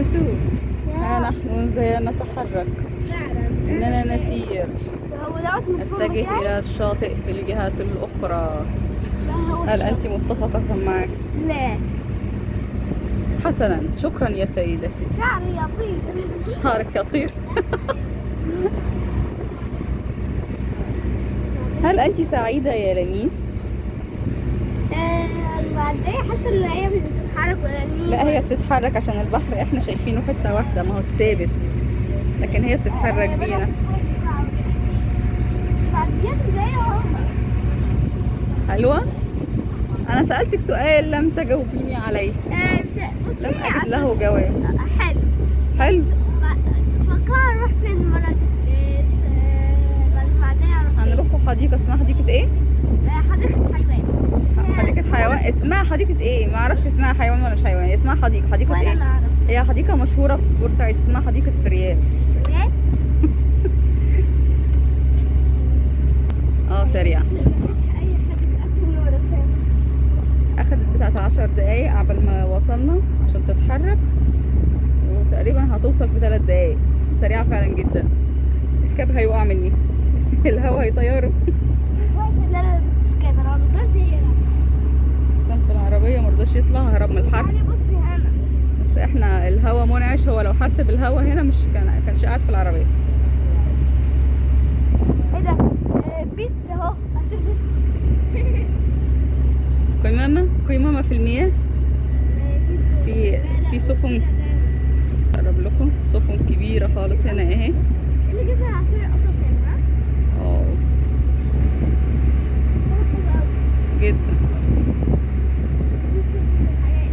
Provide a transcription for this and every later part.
سوسو، ها نحن نتحرك. فعلا. إننا نسير. هو دوت المفروض نتجه مكان. إلى الشاطئ في الجهات الأخرى. لا، هو هل الشاطئ. أنت متفقة معك؟ لا. حسنا، شكرا يا سيدتي. شعري يطير. شعرك يطير. هل أنت سعيدة يا لميس؟ المعدية حاسة ان هي مش بتتحرك ولا النيل. لا، هي بتتحرك عشان البحر احنا شايفينه حتة واحدة، ما هو ثابت، لكن هي بتتحرك بينا. المعديات الباقية هم. حلوة. أنا سألتك سؤال لم تجاوبيني عليه. بصي. لم أجد له جواب. حلو. حلو. تتوقعي نروح فين المرة بعد المعدية هنروح فين؟ هنروحوا حديقة اسمها حديقة ايه؟ حديقة حيوان. حديقة حيوان اسمها حديقة ايه؟ ما اعرفش اسمها حيوان ولا مش حيوان، اسمها حديقة، حديقة ولا ايه؟ انا اعرف. هي حديقة مشهورة في بورسعيد اسمها حديقة فريال. فريال؟ اه، سريعة. مفيش اي حد بياكل من ورا. اخدت بتاعت 10 دقايق عبال ما وصلنا عشان تتحرك، وتقريبا هتوصل في 3 دقايق. سريعة فعلا جدا. الكاب هيقع مني، الهوا هيطيره. كويس ان انا ملبستش كاب، انا لو نضارتي هي لا. عشان في العربية مرضاش يطلع، هرب من الحر. تعالي بصي هنا. بس احنا الهوا منعش، هو لو حس بالهوا هنا مش كانش قاعد في العربية. ايه ده؟ beast اهو، عصير beast. قمامة، قمامة في المياه. في سفن، اقرب لكم، سفن كبيرة خالص هنا اهي. إيه اللي جبنا عصير القصب هنا؟ اه. هو حلو قوي. جدا.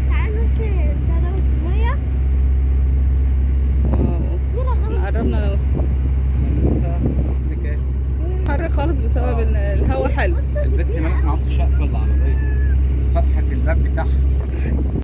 تعالي نخش بتاع ده في المية. wow. في رغوة. احنا قربنا نوصل. حر خالص بسبب ان الهوا حلو. بص. البت مالك معرفتش.